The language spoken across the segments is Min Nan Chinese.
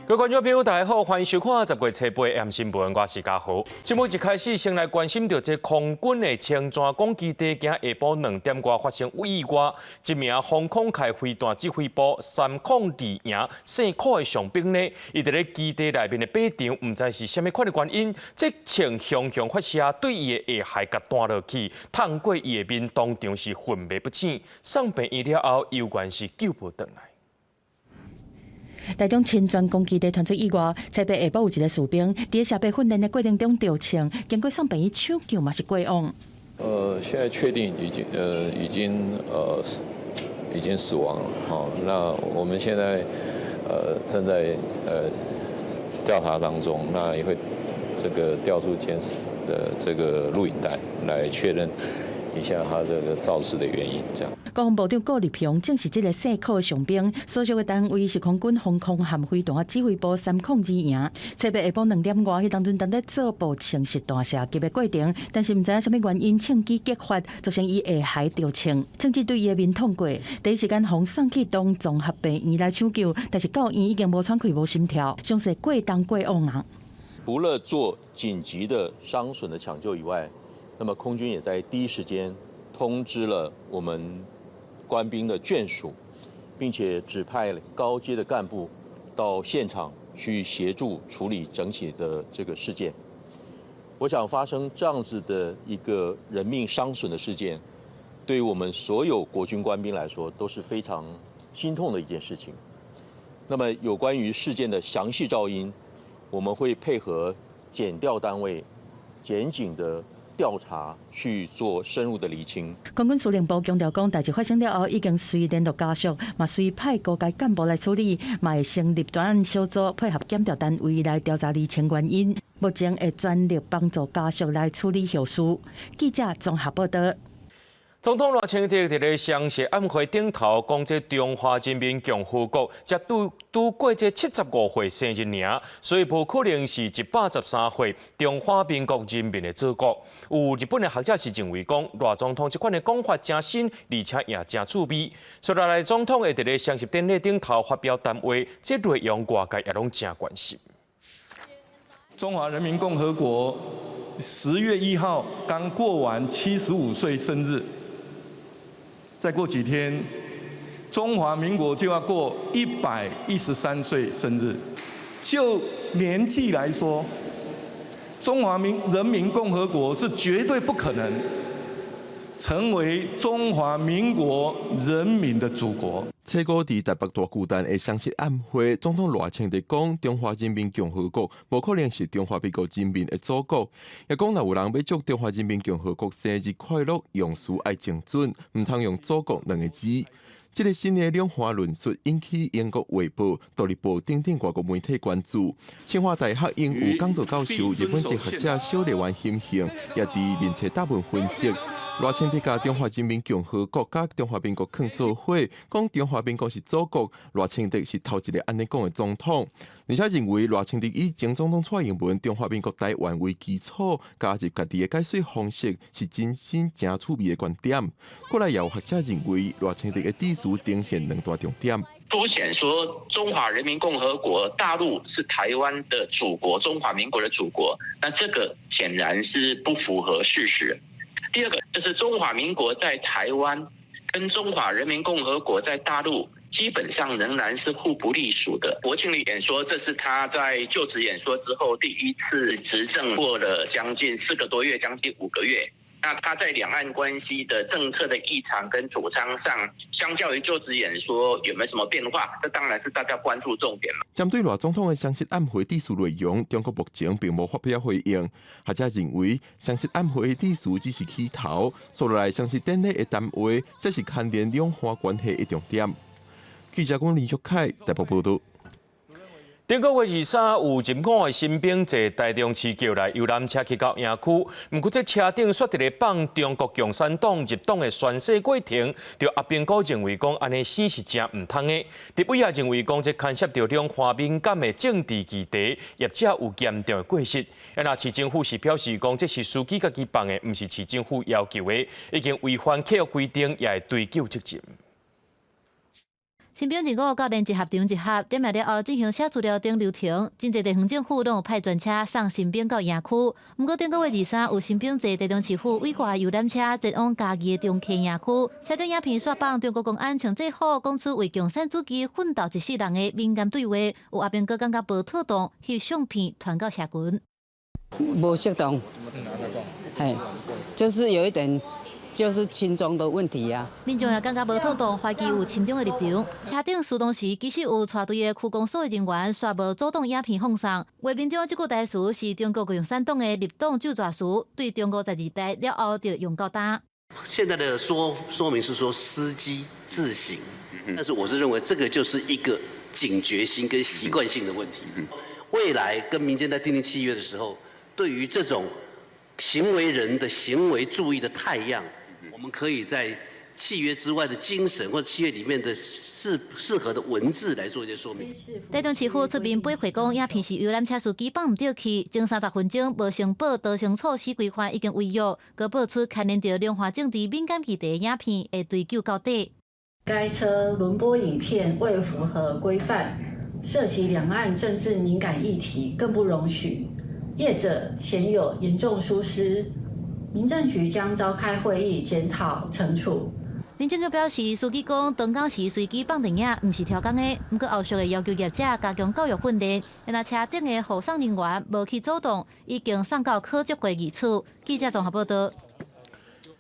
各位觀眾朋友，大家好，歡迎收看10月初八暗新聞，我是嘉豪。節目一開始，先來關心著這空軍的清泉崗基地，今下晡2點外發生意外，一名防空開飛彈指揮部302營姓柯的上兵呢，伊佇咧基地內面的靶場，毋知是啥物款的原因，這槍雄雄發射對伊的下頦共彈落去，燙過伊的面，當場是昏迷不醒，送病院了後，猶原是救無轉來。台中清泉崗基地傳出意外，初八下晡有一个士兵佇射靶訓練的過程中著槍，經過送病院搶救嘛是過往。現在確定已經死亡了。好，那我們現在正在調查當中，那也會這個調出監視的這個錄影帶來確認一下他這個肇事的原因，這樣。國防部長顧立雄證實，這个姓柯的上兵所屬的單位是空軍防空和飛彈指揮部302營。初八下晡2點外，彼當陣當咧做步槍實彈射擊的過程，但是毋知影啥物原因，槍機激發，造成伊下頦著槍，槍支對伊的面捅過，第一時間予送去東綜合病院來搶救，但是到院已經無喘氣、無心跳，傷勢過重過往啊。除了做緊急的傷損的搶救以外，那麼空軍也在第一時間通知了我們官兵的眷屬，並且指派高階的幹部到現場去協助處理整起的這個事件。我想發生這樣子的一個人命傷損的事件，對於我們所有國軍官兵來說都是非常心痛的一件事情。那麼有關於事件的詳細肇因，我們會配合檢調單位、檢警的調查去做深入的釐清。空軍司令部強調講，代誌發生了後，已經隨聯絡家屬，嘛隨派高階幹部來處理，嘛會成立專案小組，配合檢調單位來調查釐清原因。目前會全力幫助家屬來處理後事。記者綜合報道。總統賴清德佇咧雙十晚會頂頭講，這中華人民共和國才拄拄過這75歲生日爾，所以無可能是113歲中華民國人民的祖國。有日本的學者是認為講，賴總統這款的講法誠新，而且也誠趣味。接落來總統會佇咧雙十典禮頂頭發表談話，這內容外界也攏誠關心。中華人民共和國10月1號剛過完75歲生日。再過幾天，中華民國就要過113歲生日。就年紀來說，中華民人民共和國是絕對不可能成為中華民國人民的祖國。初五佇台北大巨蛋的雙十晚會，總統賴清德講，中華人民共和國無可能是中華民國人民的祖國。也講若有人欲祝中華人民共和國生日快樂，用詞愛精準，毋通用祖國兩个字。這个新的兩岸論述引起英國衛報、獨立報等等外國媒體關注。清華大學榮譽講座教授、日本籍學者小笠原欣幸也佇面冊貼文分析。賴清德共中華人民共和國佮中華民國囥做伙，講中華民國是祖國，賴清德是頭一个按呢講的總統，而且認為賴清德以前總統蔡英文中華民國台灣為基礎，加入家己的解說方式是真新誠趣味的觀點。過來也有學者認為賴清德的致辭呈現兩大重點。凸顯說中華人民共和國大陸是台灣的祖國，中華民國的祖國，那這個顯然是不符合事實。第二個就是中華民國在台灣跟中華人民共和國在大陸基本上仍然是互不隸屬的。國慶的演說，這是他在就職演說之後第一次執政過了將近4個多月，將近5個月。那他在兩岸關係的政策的立場跟主張上，相較於就職演說有沒有什麼變化？這當然是大家關注重點了。針對賴總統的雙十晚會致辭內容，中國目前並無發表回應。學者認為，雙十晚會的致辭只是起頭，接落來雙十典禮的談話，才是牽連兩岸關係的重點。記者龚林玉凱台北報道。頂個月23有入伍的新兵坐台中市轎來遊覽車去到營區，毋過這車頂煞佇咧放中國共產黨入黨的宣誓過程，就阿兵哥認為講按呢死是誠毋通的。立委也認為講這牽涉著兩岸敏感的政治議題，業者有嚴重的過失。啊，若市政府是表示講這是司機家己放的，毋是市政府要求的，已經違反契約規定，也會追究責任。新兵二五到連集合場集合，點名了後進行寫資料等流程。真濟地方政府攏有派專車送新兵到營區。毋過頂個月23有新兵坐台中市府委掛遊覽車前往嘉義的中溪營區，車頂影片煞放中國公安穿制服講出為共產主義奮鬥一世人的敏感對話，有阿兵哥感覺無妥當，翕相片傳到社群。無適當，嘿，就是有一點。就是親中的問題啊！民眾也感覺無妥當，懷疑有親中的立場。車頂出動時，其實有帶隊的區公所的人員，煞無阻擋影片放送。畫面中這句台詞是中國共產黨的入黨就誓詞，對中國十二大了後就用到今。現在的說明是說司機自行，但是我是認為這個就是一個警覺心跟習慣性的問題。未來跟民間在訂定契約的時候，對於這種行為人的行為注意的態樣，我們可以在契約之外的精神，或者契約裡面的適合的文字來做一些說明。台中市府出面駁回講，影片是遊覽車司機放毋著去，前30分鐘無申報逃生措施規範已經違約，閣爆出牽連著兩岸政治敏感議題的影片會追究到底。該車輪播影片未符合規範，涉及兩岸政治敏感議題，更不容許。業者顯有嚴重疏失。民政局將召開會議檢討懲處。民政局表示，司機講當工時隨機放電影，毋是刁工的。毋過後續會要求業者加強教育訓練。若車頂的護送人員無去阻擋，已經送到考績會議處。記者綜合報道。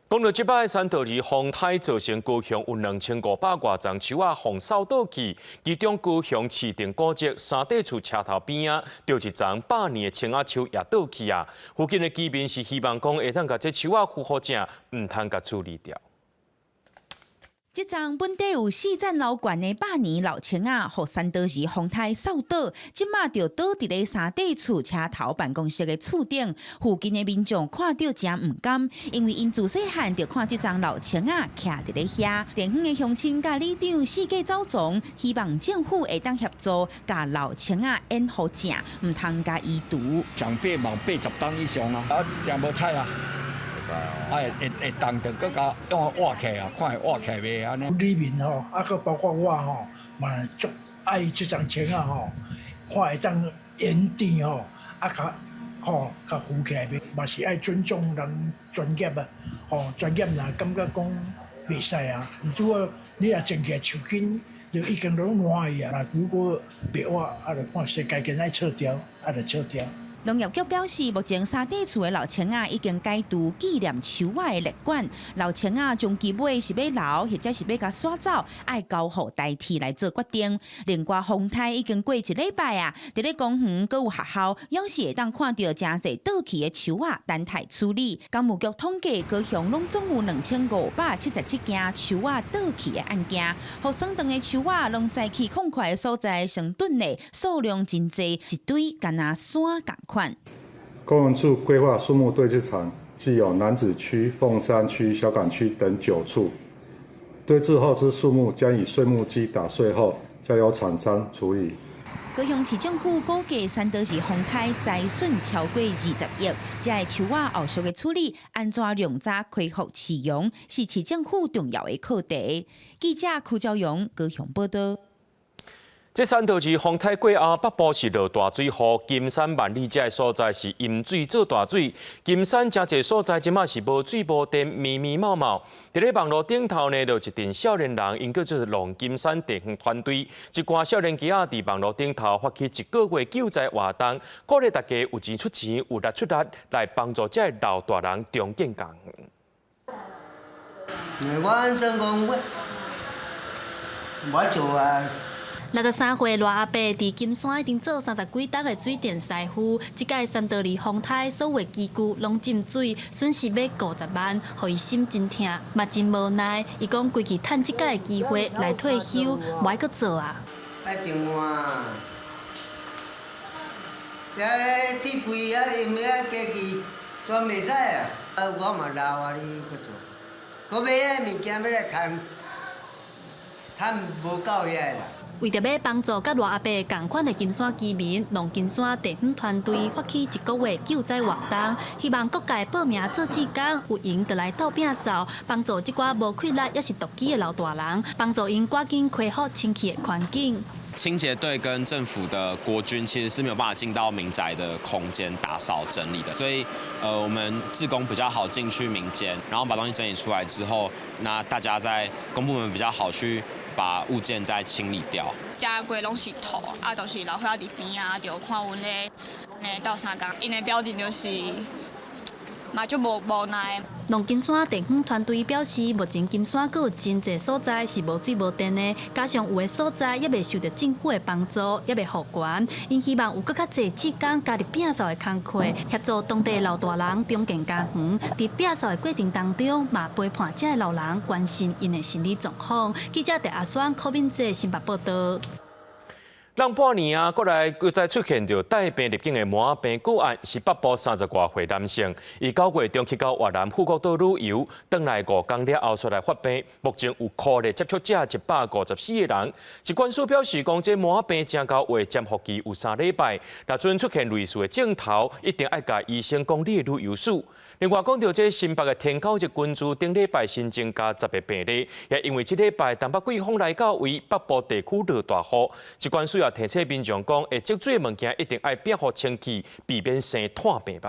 講到這擺山道里風颱造成高雄有2500外叢樹仔予掃倒去，其中高雄市定古蹟三塊厝車頭邊仔，就一叢百年的青仔樹也倒去啊！附近的居民是希望講會當共這樹仔扶予正，毋通共處理掉。這叢本底有四層樓懸的百年老青仔，予山道士風颱掃倒，這馬就倒佇咧三塊厝車頭辦公室的厝頂。附近的民眾看著誠毋甘，因為𪜶自細漢就看這叢老青仔徛佇咧遐。地方的鄉親佮里長四界走傱，希望政府會當協助，共老青仔掩予正，毋通共移除。上八嘛80冬以上啊，啊，定無採啊。啊，會動著，閣共用挖起來啊，看會挖起來袂按呢？里民吼，啊，閣包括我吼，嘛足愛這叢青仔吼，看會當延長吼，啊，較吼較扶起來袂？嘛是愛尊重人專業啊，吼，專業若感覺講袂使啊，毋拄好你若種起來樹根就已經攏爛去啊。如果袂挖，啊，就看說家己愛撤掉，啊，就撤掉。農業局表示，目前三塊厝的老青仔已經解除紀念樹仔的列管，老青仔終期尾是欲留，或者是欲共徙走，愛交予台鐵來做決定。另外，風颱已經過一禮拜啊，佇咧公園閣有學校，猶是會當看著誠濟倒去的樹仔等待處理。工務局統計，高雄攏總有2577件樹仔倒去的案件，予損斷的樹仔攏載去空塊的所在成噸的數量真濟，一堆敢若山仝款。公園處規劃樹木堆置場，計有楠梓區、鳳山區、小港區等9處。堆置後之樹木將以碎木機打碎後，交由廠商處理。高雄市政府估計山道士風颱災損超過20億，這个樹仔後續的處理，按怎量早恢復市容，是市政府重要的課題。記者柯昭陽高雄報道。這山道士風颱過後，北部是落大水雨，金山萬里這个所在是淹水做大水。金山誠濟所在這馬是無水無電，迷迷毛毛。佇咧網路頂頭呢，就一陣少年人，𪜶叫做龍金山地方團隊，一寡少年仔佇網路頂頭發起一個月救災活動，鼓勵大家有錢出錢，有力出力，來幫助這个老大人重建家園。我算講我我做啊。63歲賴阿伯佇金山已經做30幾冬的水電師傅，這擺三多利風颱所有機具攏浸水，損失欲50萬，予伊心真疼，嘛真無奈。伊講規氣趁這擺的機會來退休，無愛閣做啊。愛電話，遐鐵櫃啊，遐機器全袂使啊！啊，我嘛老啊，你閣做，閣買遐物件欲來趁，趁無夠遐啦。為著欲幫助佮賴阿伯仝款的金山居民，農金山地方團隊發起一個月救災活動，希望各界報名做志工，有閒就來鬥摒掃，幫助這寡無氣力抑是獨居的老大人，幫助𪜶趕緊恢復清氣的環境。清潔隊跟政府的國軍其實是沒有辦法進到民宅的空間打掃整理的，所以，我們志工比較好進去民間，然後把東西整理出來之後，那大家在公部門比較好去把物件再清理掉。遮規攏是土，啊，都是老歲仔佇邊啊，就看阮咧咧鬥相共，𪜶的表情就是嘛足無無奈。農金山地方團隊表示，目前金山閣有真濟所在是無水無電的，加上有的所在猶未受著政府的幫助，猶未復原，𪜶希望有閣較濟志工加入摒掃的工課，協助當地老大人重建家園。佇摒掃的過程當中，嘛陪伴這个老人關心𪜶的心理狀況。記者鄭阿雙、柯敏哲新北報導。人半年啊，閣來閣再出現著帶病入境的麻病個案，是北部三十外歲男性，伊9月中去到越南富國島旅遊，轉來5工了後煞來發病，目前有可能接觸者154個人。疾管署表示講，這麻病正交月潛伏期有3禮拜，若陣出現類似的症頭，一定愛共醫生講你的旅遊史。另外講著這新北的天狗日群聚，頂禮拜新增加10個病例，也因為這禮拜東北季風來到位，北部地區落大雨，疾管署也提醒民眾講，會積水的物件一定愛摒予清氣，避免生湠病毒。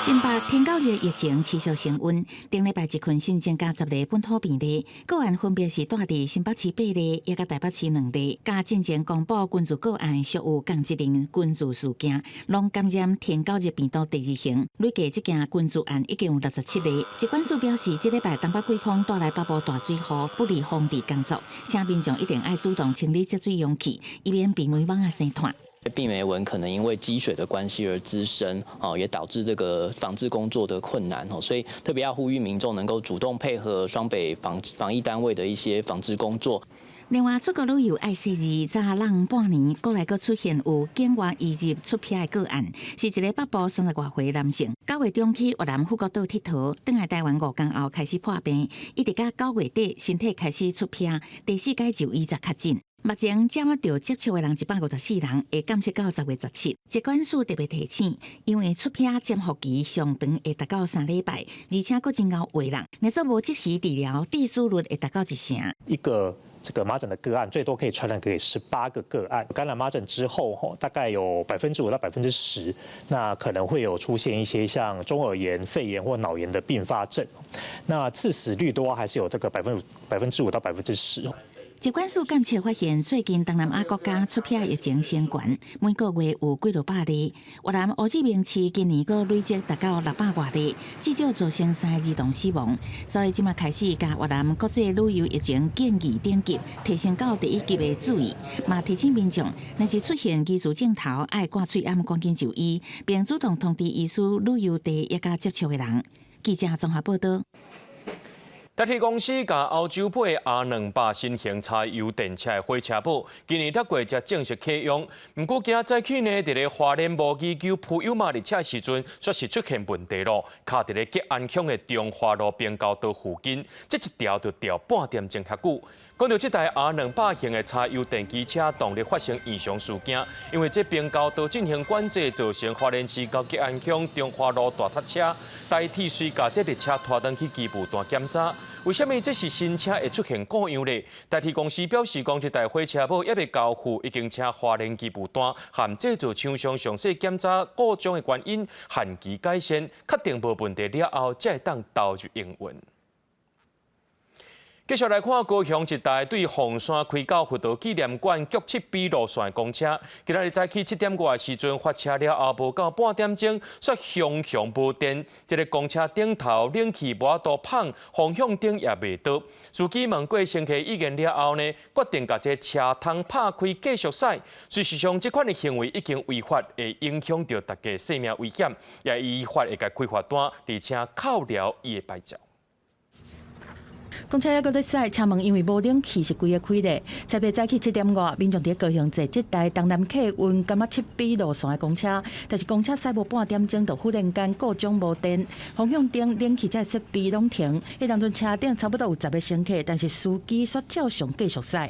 新北天狗日疫情持續升溫，頂禮拜一群新增加10例本土病例，個案分別是蹛佇新北市八例，抑佮台北市兩例。佮進前公布群聚個案屬有仝一例群聚事件，攏感染天狗日病毒第二型。累計這件群聚案已經有67例。疾管署表示，這禮拜東北季風帶來北部大水雨，不利防治工作，請民眾一定愛主動清理積水容器，以免病媒蚊仔生湠。病媒蚊可能因為積水的關係而滋生，哦，也導致這個防治工作的困難，哦，所以特別要呼籲民眾能夠主動配合雙北防疫單位的一些防治工作。另外，出國旅遊愛細膩，早人半年，閣來閣出現有境外移入出癖的個案，是一个北部三十外歲男性，9月中去越南富國島𨑨迌，轉來台灣5工後開始破病，一直到9月底身體開始出癖，第四擺就醫才確診。目前掌握著接觸的人154人，會監測到10月17。疾管署特別提醒，因為出癖潛伏期上長會達到3禮拜，而且閣真𠢕畫人，若做無及時治療，致死率會達到一成。一個這個麻疹的個案最多可以傳染給18個個案。感染麻疹之後，吼，大概有5%到10%，那可能會有出現一些像中耳炎、肺炎或腦炎的併發症。那致死率多還是有這個5%到10%。疾管署監測發現，最近東南亞國家出癖疫情升懸，每個月有幾落百例。越南胡志明市今年閣累積達到600外例，至少造成三个兒童死亡。所以這馬開始共越南國際旅遊疫情建議等級提升到第一級的注意，嘛提醒民眾，若是出現疑似症頭，愛掛喙罨趕緊就醫，並主動通知醫師旅遊地抑佮接觸的人。記者綜合報導。台鐵公司共歐洲配 R200新型柴油電車的火車堡，今年六月才正式啟用。毋過今仔早起呢，佇咧花蓮無疑丘鋪油馬列車時陣，煞是出現問題咯，卡佇咧吉安鄉的中華路平交道附近，這一調就調半點鐘遐久。講著這台 R200型的柴油電機車動力發生異常事件，因為這平交道進行管制，造成花蓮市到吉安鄉中華路大塞車，台鐵隨共這列車拖轉去基務站檢查。為啥物這是新車會出現故障呢？台鐵公司表示，講這台火車堡猶未交付，已經請花蓮機務站和製造廠商詳細檢查故障的原因，限期改善，確定無問題了後，才會當投入營運。繼續來看高雄一台對鳳山開到佛陀紀念館菊七 B 路線的公車，今仔日早起7點外的時陣發車了後，無夠半點鐘，煞雄雄無電，這个公車頂頭冷氣無法度放，方向燈也袂著。司機問過乘客意見了後呢，決定共這車窗拍開繼續駛。事實上，這款的行為已經違法，會影響著大家生命危險，也依法會共開罰單，而且扣留伊的牌照。公車猶閣咧駛，車門因為無冷氣是規个開咧。初八早起7點外，民眾佇高雄坐這台東南客運感覺七比路線的公車，但是公車駛無半點鐘，就忽然間故障無電，方向燈、冷氣這設備攏停。彼當陣車頂差不多有10個乘客，但是司機卻照常繼續駛。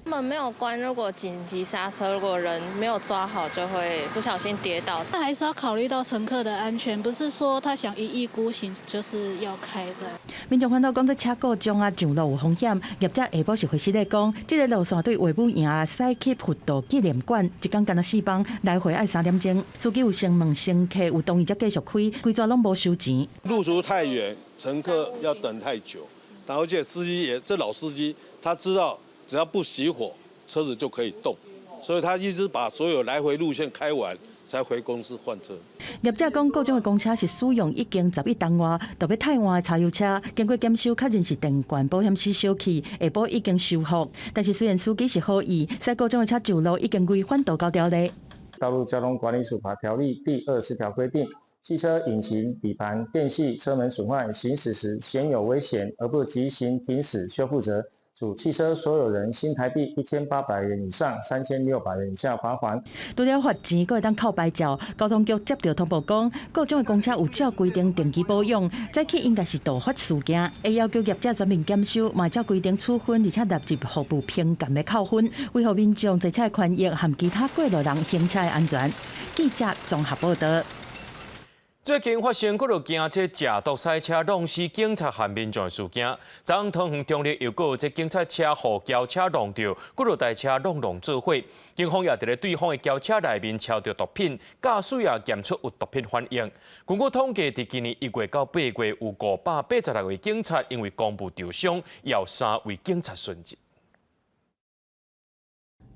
門沒有關，如果緊急剎車，如果人沒有抓好，就會不小心跌倒。這還是要考慮到乘客的安全，不是說他想一意孤行就是要開這。民眾煩惱講這車故障啊，上路有風險。業者下晡是回實咧講，這个路線對衛武營駛去佛道紀念館，一工干焦四班，來回愛3點鐘。司機有先問乘客有同意才繼續開，規逝攏無收錢。路途太遠，乘客要等太久，而且司機也這老司機，他知道。只要不熄火，車子就可以動，所以他一直把所有來回路線開完，才回公司換車。業者講，故障的公車是使用已經11冬外，就欲汰換的柴油車，經過檢修確認是電罐保險絲燒去，下晡已經修復。但是雖然司機是好意，駛故障的車上路已經違反道交條例。道路交通管理處罰條例第20條規定，汽車引擎、底盤、電器、車門損壞，行駛時顯有危險而不即行停駛修復者，處汽車所有人新台幣1800元以上3600元以下罰鍰。除了罰錢，閣會當扣牌照。交通局接到通報講，故障的公車有照規定定期保養，早起應該是盜發事件，會要求業者全面檢修，嘛照規定處分，而且納入服務評鑑的扣分，維護民眾坐車的權益和其他過路人行車的安全。記者綜合報道。最近發生幾落件這食毒賽車弄死警察和民眾的事件。昨昏桃園中壢又閣有這警察車予轎車撞著，幾落台車攏攏做伙。警方也佇咧對方的轎車內面抄著毒品，駕駛也檢出有毒品反應。根據統計，佇今年1月到8月，有586位警察因為公務受傷，也有3位警察殉職。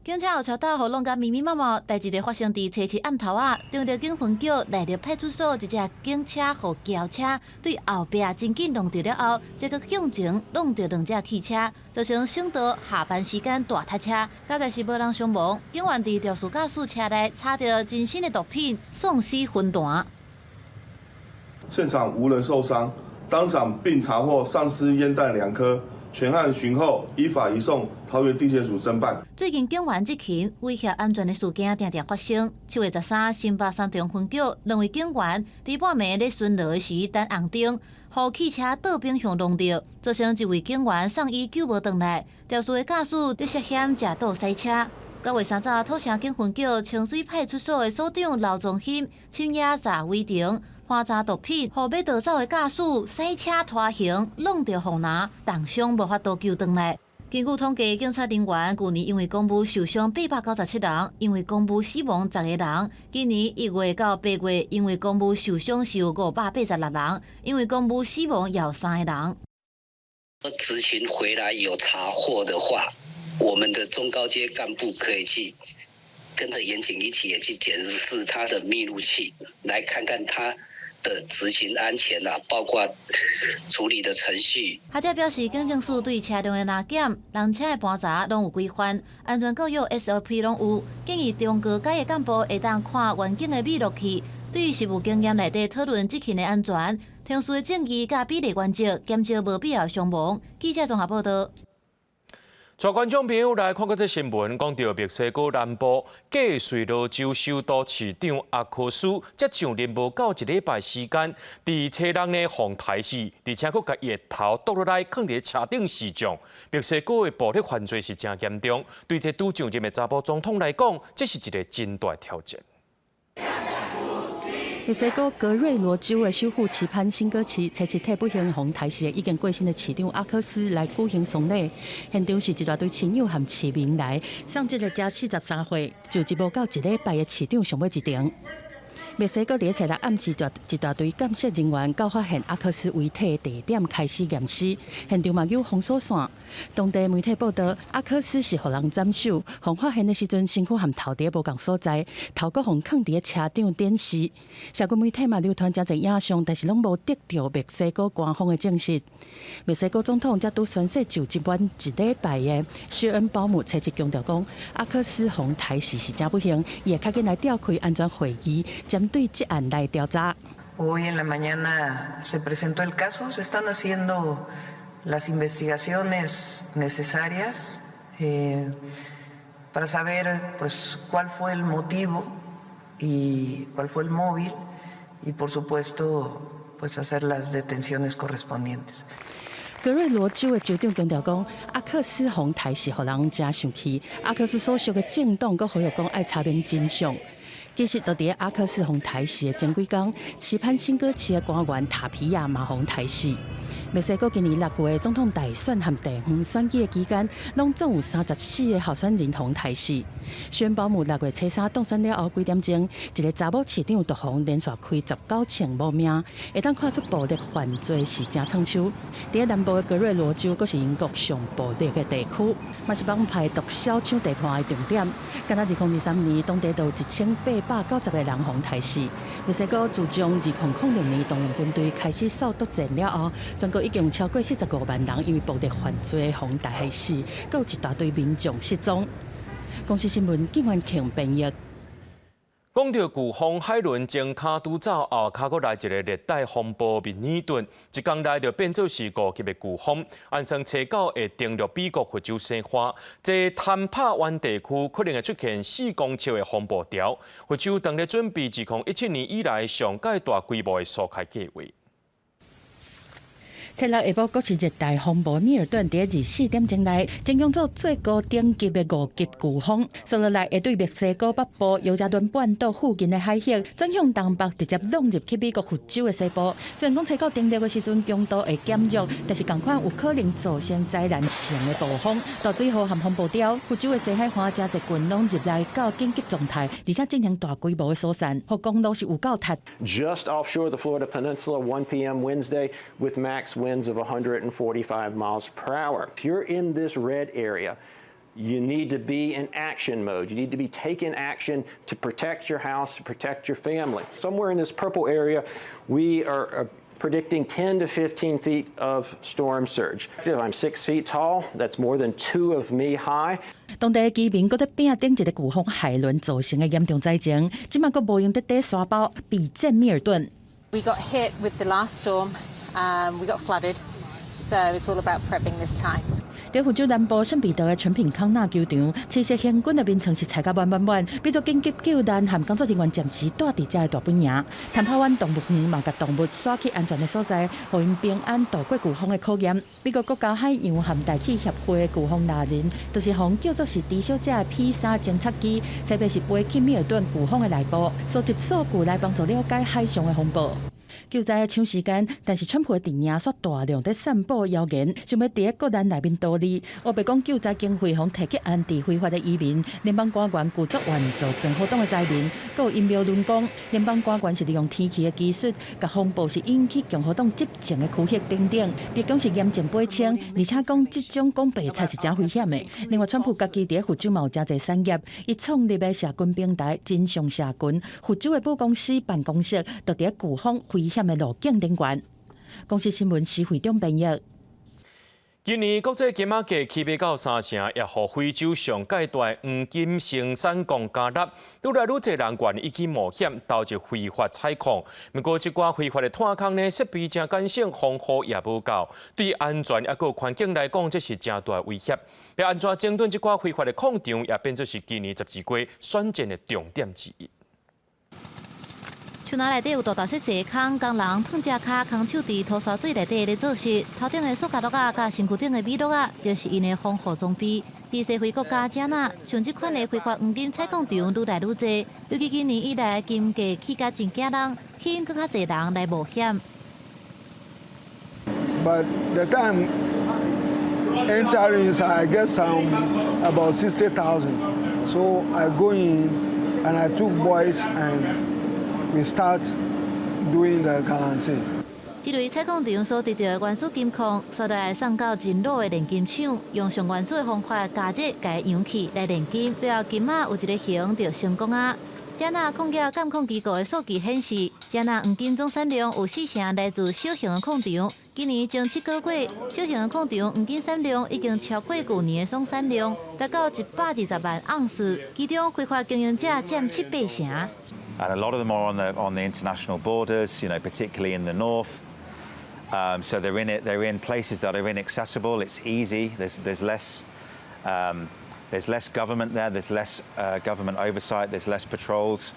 警車後車斗予弄甲密密麻麻，代誌就發生佇初七暗頭仔，中壢警分局內壢派出所一隻警車予轎車對後壁真緊撞著了後，這閣向前撞著兩隻汽車，造成省道下班時間大塞車。佳哉是無人傷亡，警員佇肇事駕駛車內查著真新的毒品，喪屍魂彈。現場無人受傷，當場並查獲喪屍煙彈2顆。全案尋獲，依法移送桃園地檢署偵辦。最近警員執勤威脅安全的事件定定發生。7月13，新北三重分局兩位警員佇半暝咧巡邏時等紅燈，予汽車倒反向撞著，造成一位警員送醫救無轉來。肇事的駕駛則涉嫌食毒賽車。9月3早，土城警分局清水派出所的所長劉宗興深夜查違停。盤查毒品，予欲逃走的駕駛賽車拖行，挵著護欄，重傷無法度救轉來。根據統計，警察人員舊年因為公務受傷897人，因為公務死亡10個人。今年1月到8月，因為公務受傷是有586人，因為公務死亡有3個人。執勤回來有查獲的話，我們的中高階幹部可以去跟着員警一起也去檢視他的密錄器，來看看他的執勤安全啊，包括處理的程序。學者表示，警政署對車輛的臨檢、人車的盤查攏有規範，安全教育 SOP 攏有，建議中高階的幹部會當看員警的密錄器，對於實務經驗內底討論執勤的安全、程序的正義佮比例原則，減少無必要傷亡。記者綜合報道。帶觀眾朋友來看過這新聞，講著墨西哥南部格瑞羅州首都市長阿科斯，才上任無夠一禮拜時間，佇初六呢，予刣死，而且閣共伊的頭剁落來，囥佇車頂示眾。墨西哥的暴力犯罪是誠嚴重，對這拄上任的查埔總統來講，這是一个真大挑戰。墨西哥格瑞羅州的首府期盼新歌市，初七替不幸予刣死的已經過身的市長阿科斯來舉行喪禮。現場是一大堆親友和市民來送這个才43歲，就職無夠一禮拜的市長上尾一程。墨西哥佇初六暗時，一大堆鑑識人員到發現阿克斯遺體的地點開始驗屍，現場嘛有封鎖線。當地媒體報道，阿克斯是予人斬首，予發現的時陣身軀和頭佇無仝所在，頭閣予囥佇車頂展示。社群媒體嘛流傳誠濟影像，但是攏無得著墨西哥官方的證實。墨西哥總統才拄宣誓就職滿一禮拜的薛恩鮑姆，初七強調講，阿克斯予刣死是誠不幸，伊會較緊來召開安全會議，針對這案來調查。 Hoy en la mañana se presentó el caso, se están haciendo Las investigaciones necesarias para saber, pues, cuál fue el motivo y cuál fue el móvil y, por supuesto, pues hacer las detenciones correspondientes. 格瑞羅州的州長強調講，阿克斯風台是予人誠生氣。阿克斯所屬的政黨閣呼籲講愛查明真相。其實，就佇阿克斯風台襲的前幾工，期盼新歌市的官員塔皮亞嘛予刣死。墨西哥今年6月總統大選和地方選舉的期間，攏總有34個候選人予刣死。宣布姆6月初3當選了後幾點鐘，一个查某市長就予連續開19槍無命，會當看出暴力犯罪是誠創手。佇南部的格瑞羅州，閣是𪜶國上暴力的地區，嘛是幫派毒梟搶地盤的重點。敢若2023年，當地就有1890個人予刣死。墨西哥自從2006年動用軍隊開始掃毒戰了後，全國已經有超過45萬人因為暴力犯罪予刣死，閣有一大堆民眾失蹤。公視新聞警員強編譯。講著颶風海倫前跤拄走，後跤閣來一个熱帶風暴密爾頓，一工內就變做是5級的颶風，按算初九會登陸美國佛州西岸，這坦帕灣地區可能會出現4公尺的風暴潮。佛州當咧準備2017年以來上蓋大規模的疏開計劃。初六下晡，閣是熱帶風暴米爾頓，佇24點鐘內，增強做最高等級的5級颶風，紲落來會對墨西哥北部尤加敦半島附近的海域轉向東北，直接浪入去美國佛州的西部。雖然講初九登陸的時陣強度會減弱，但是仝款有可能造成災難性的暴風、大水禍和風暴潮。佛州的西海岸誠濟郡攏入來到緊急狀態，而且進行大規模的疏散，予公路是有夠塞。 Just offshore the Florida Peninsula, 1 p.m. Wednesday, with max winds of 145 miles per hour. If you're in this red area, you need to be in action mode. You need to be taking action to protect your house, to protect your family. Somewhere in this purple area, we are predicting 10 to 15 feet of storm surge. If I'm 6 feet tall, that's more than two of me high. 當地的居民閣咧拚頂一个颶風海倫造成的嚴重災情，這馬閣無閒得底沙包備戰米爾頓。 We got hit with the last storm. We got flooded, so it's all about prepping this time. 佇佛州南部聖彼得的全品康納球場，七色行軍的眠床是塞甲滿滿滿，變做緊急救難和工作人員暫時蹛佇遮的大本營。坦帕灣動物園嘛，共動物徙去安全的所在，予𪜶平安度過颶風的考驗。美國國家海洋和大氣協會的颶風獵人，就是予叫做是豬小姐的 P3偵測機，特別是飛去米爾頓颶風的內部，收集數據來幫助了解海上的風暴。救災搶時間，但是川普的陣營煞大量佇散布謠言，想欲佇咧國難內面圖利。烏白講救災經費予提去安置非法的移民，聯邦官員拒絕援助共和黨的災民，閣有陰謀論講，聯邦官員是利用天氣的技術，共風暴是引起共和黨執政的區域等等，白宮是嚴正駁斥，而且講這種講白菜是誠危險的。另外，川普家己佇咧佛州嘛有誠濟產業，伊創立的社群平台真相社群，佛州的母公司辦公室就佇咧颶風危險的路徑頂懸。公視新聞施惠中編譯。今年國際金仔價起碼到三成，也予非洲上蓋大黃金生產國加納，愈來愈濟人願意去冒險投入非法採礦。毋過，這寡非法的探礦呢，設備誠簡省，防護也無夠，對安全抑閣環境來講，這是誠大威脅。欲按怎整頓這寡非法的礦場，也變做是今年十字街選戰的重點之一。樹林內底有大大細細的坑，工人褪隻跤，空手佇塗沙水內底咧做事。頭頂的塑膠轆仔，佮身軀頂的米轆仔，就是𪜶的防護裝備。佇西非國家加納，像這款的非法黃金採礦場愈來愈濟，尤其今年以來，金價起甲真驚人，吸引閣較濟人來冒險。 But the time entering inside, I get some about 60,000. So I go in and I took boys and we start doing the galamsey. 這類採礦場所得著的原始金礦，煞來送到真魯的煉金廠，用上原始的方法加熱，共伊揚起來煉金，最後金仔有一個形就成功啊！加納礦業監控機構的數據顯示，加納黃金總產量有四成來自小型的礦場。今年前7個月，小型的礦場黃金產量已經超過舊年的總產量，達到120萬盎司。其中非法經營者佔七八成。 And a lot of them are on the international borders, particularly in the north. So they're in it. They're in places that are inaccessible. It's easy. There's less government there. There's less government oversight. There's less patrols.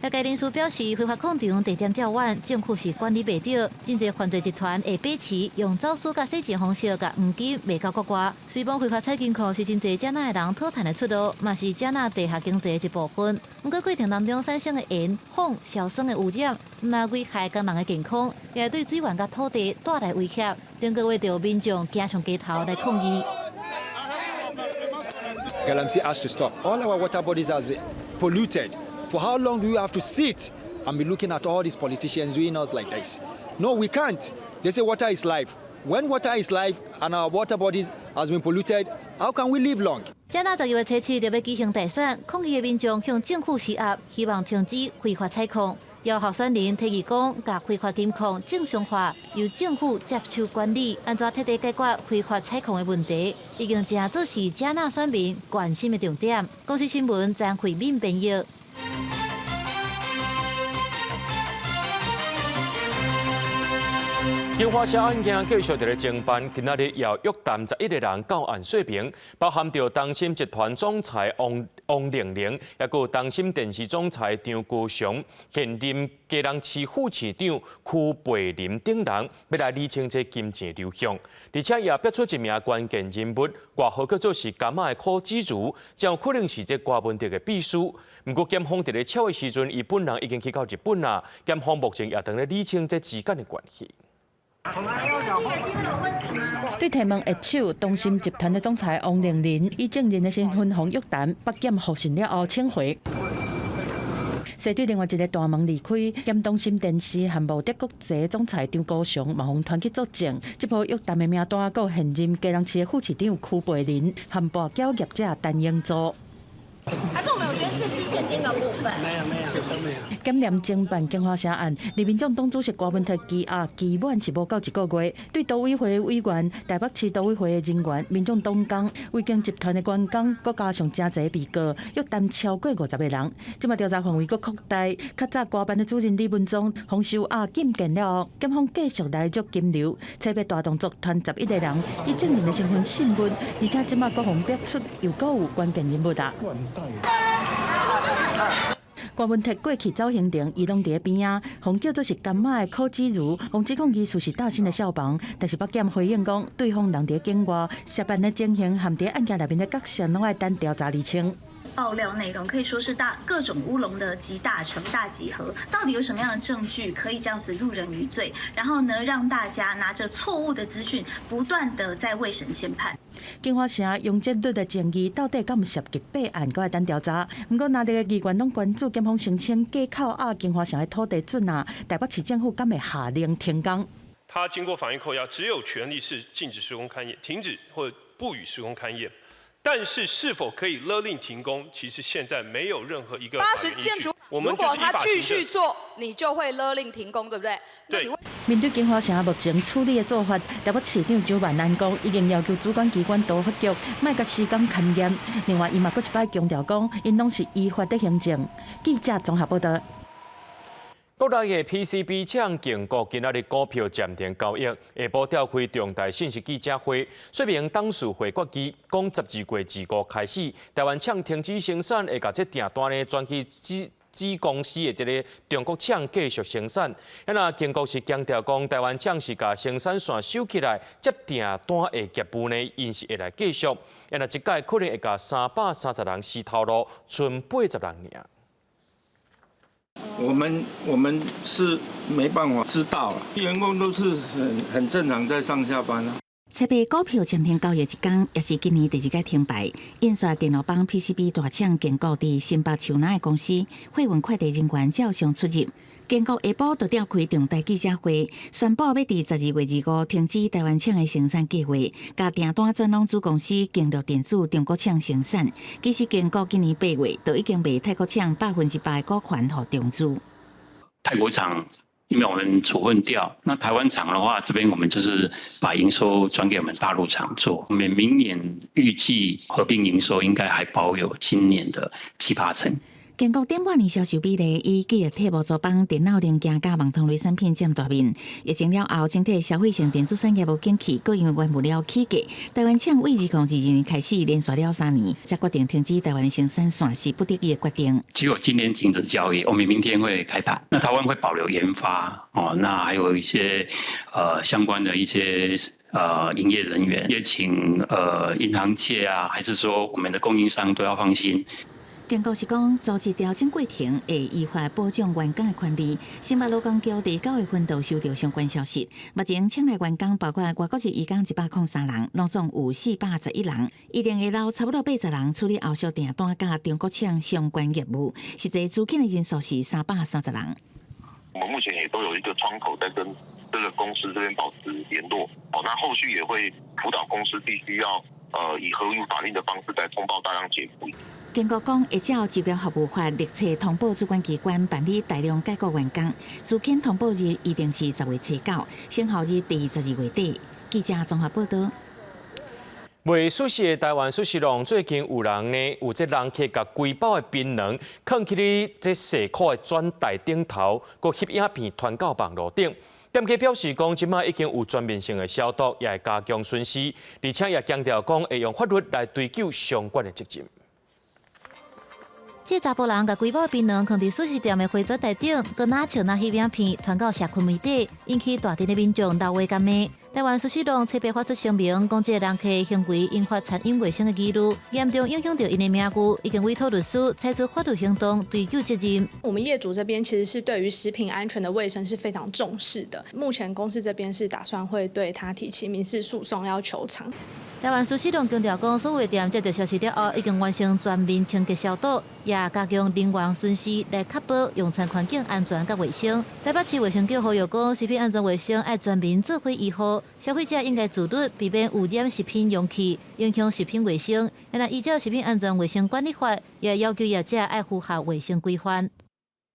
業界人士表示，非法礦場地點較遠，政府是管理袂著，真濟犯罪集團會把持用走私佮洗錢方式，共黃金賣到國外。雖罔非法採金礦是真濟遮那的人討趁的出路，嘛是遮那地下經濟的一部分。毋過過程當中產生的鹽、磺、硝酸的污染，毋但危害工人的健康，也會對水源佮土地帶來威脅。頂個月就有民眾行上街頭來抗議。 Galamsey has to stop. All our water bodies are polluted. For how long do you have to sit and be looking at all these politicians doing us like this? No, we can't. They say water is life. When water is life and our water bodies has been polluted, how can we live long? 遮那12月初七就欲舉行大選，抗議的民眾向政府施壓，希望停止非法採礦。有候選人提議講，共非法金礦正常化，由政府接手管理，按怎徹底解決非法採礦的問題，已經成做是遮那選民關心的重點。公視新聞張惠敏編譯。金華城案件繼續佇咧偵辦，今仔日又約談11個人到案說明，包含著東森集團總裁王王玲玲，抑閣有東森電視總裁張高雄、現任基隆市副市長邱培林等人，欲來理清這金錢流向，而且也逼出一名關鍵人物，外號叫做是柑仔的柯子如，真有可能是這郭文哲的秘書。毋過檢方佇咧抄的時陣，伊本人已經去到日本啦。檢方目前也當咧理清這之間的關係。對提問握手，東森集團的總裁王玲玲以證人的身份予約談，北檢獲信了後請回。相對另外一个大門離開，兼東森電視和茂德國際總裁張高雄嘛，予傳去作證。這波約談的名單，閣有現任基隆市的副市長邱培林和跋筊業者陳英祖。還是我們有捐贈捐現金的部分？沒有沒有都沒有。檢驗偵辦京華城案，自民眾黨主席郭文特羈押期滿是無夠一個月，對都委會委員、台北市都委會的人員、民眾黨工、維京集團的員工，閣加上誠濟被告，約談超過50個人。這馬調查範圍閣擴大，較早國辦的主任李文忠，予收押禁見了後，檢方繼續來捉金流，初步大動作傳11個人，以證人的身份訊問，而且這馬閣予逼出又閣有關鍵人物啦。郭文鐵過去走行程，伊攏佇咧邊仔，予叫做是柑仔的柯子如，予指控伊事實大新的消防，但是北檢回應講，對方人佇境外涉案的情形和佇案件內面的角色，攏愛等調查釐清。爆料內容可以說是大各種烏龍的集大成大集合，到底有什麼樣的證據可以這樣子入人於罪？然後呢，讓大家拿着錯誤的資訊，不斷的在未審先判。京華城容積率的爭議到底敢有涉及弊案，閣愛等調查。毋過，若這个議員攏關注檢方聲稱假扣押京華城的土地準啊，台北市政府敢會下令停工？他經過法院扣押，只有權利是禁止施工勘驗，停止或不予施工勘驗。但是是否可以勒令停工？其實現在沒有任何一個八十建築，如果他繼續做，你就會勒令停工，對不對？對。面對京華城目前處理的做法，台北市長蔣萬安講，已經要求主管機關都發局，莫共施工勘驗。另外，伊嘛閣一擺強調講，𪜶攏是依法佇行政。記者綜合報道。國內的 PCB 廠京國今仔日股票暫停交易，下晡召開重大信息記者會，說明董事會決議，講12月25開始，台灣廠停止生產，會共這訂單呢轉去子公司的這个中國廠繼續生產。啊，京國是強調講，台灣廠是共生產線收起來，接訂單的業務呢，𪜶是會來繼續。啊，這擺可能會共330人死頭路，賰80人爾。我們是沒辦法知道，員工都是很正常在上下班啊。初八股票暫停交易一工，也是今年第二擺停牌。印刷電路板 PCB 大廠建國佇新北樹林的公司，貨運快遞人員照常出入。建國下晡就召開重大記者會，宣布欲佇12月25停止台灣廠的生產計劃，共訂單轉予子公司京樂電子中國廠生產。其實建國今年8月就已經賣泰國廠100%的股權予中資。泰國廠因為我們處分掉，那台灣廠的話，這邊我們就是把營收轉給我們大陸廠做。我們明年預計合併營收應該還保有今年的七八成。建國頂半年銷售比例以記憶體模組板、電腦零件佮網通類產品佔大面。疫情了後，整體消費性電子產業無景氣，閣因為原物料起價，台灣廠對2022年開始連續了3年，才決定停止台灣的生產線，是不得已的決定。只有今天停止交易，我們明天會開盤。那台灣會保留研發哦，那還有一些相關的一些營業人員，也請銀行界啊，還是說我們的供應商都要放心。建國是講，組織調整過程會依法保障員工的權利。新北勞工局佇9月份就收到相關消息，目前廠內員工包括外國籍移工103人，攏總有411人，一定會留差不多80人處理後續訂單佮中國廠相關業務。實際資遣的人數是330人。我們目前也都有一個窗口在跟這個公司這邊保持聯絡，哦，那後續也會輔導公司必須要以合於法令的方式來通報大量解雇。建國講會照就業服務法，立即通報主管機關辦理大量解僱員工。資遣通報日一定是10月初9，生效日佇12月底。記者綜合報道。賣壽司的台灣壽司郎最近有人呢，有這人客共規包的檳榔，囥去咧這細箍的轉台頂頭，閣翕影片傳到網路頂。店家表示講，這擺已經有全面性的消毒，也會加強巡視，而且也強調講會用法律來追究相關的責任。這查埔人共規包檳榔囥佇壽司店的回轉台頂，閣若笑若翕影片，傳到社群媒體，引起大陣的民眾鬧話佮罵。台灣壽司郎初八發出聲明，講這个人客行為引發餐飲衛生的疑慮，嚴重影響著𪜶的名譽，已經委託律師採取法律行動追究責任。我們業主這邊其實是對於食品安全的衛生是非常重視的。目前公司這邊是打算會對他提起民事訴訟，要求償。台灣壽司郎強調講，所有店接到消息了後，已經完成全面清潔消毒，也加強人員巡視來確保用餐環境安全佮衛生。台北市衛生局呼籲講，食品安全衛生愛全民做伙維護，消費者應該自律，避免污染食品容器，影響食品衛生。若依照食品安全衛生管理法，也要求業者愛符合衛生規範。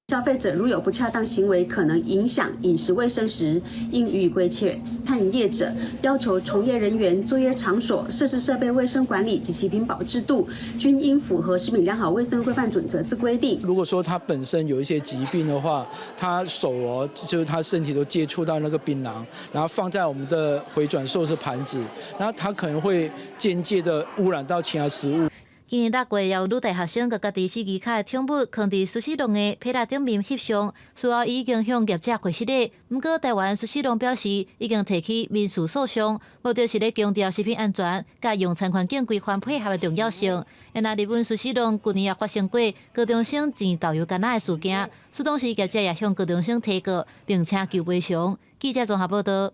消費者如有不恰當行為，可能影響飲食衛生時，應予以規勸。餐飲業者要求從業人員、作業場所、設施設備衛生管理及其品保制度，均應符合食品良好衛生規範準則之規定。如果說他本身有一些疾病的話，他手哦，就是他身體都接觸到那個檳榔，然後放在我們的迴轉壽司盤子，然後他可能會間接的污染到其他食物。今年6月，也有女大學生共家己死機跤的寵物囥佇壽司郎的披拉頂面翕相，事後已經向業者解釋咧。毋過台灣壽司郎表示，已經提起民事訴訟，目的是咧強調食品安全佮用餐環境規範配合的重要性。若日本壽司郎舊年也發生過高中生煎豆油柑仔的事件，事當時業者也向高中生提告，並且求賠償。記者綜合報道。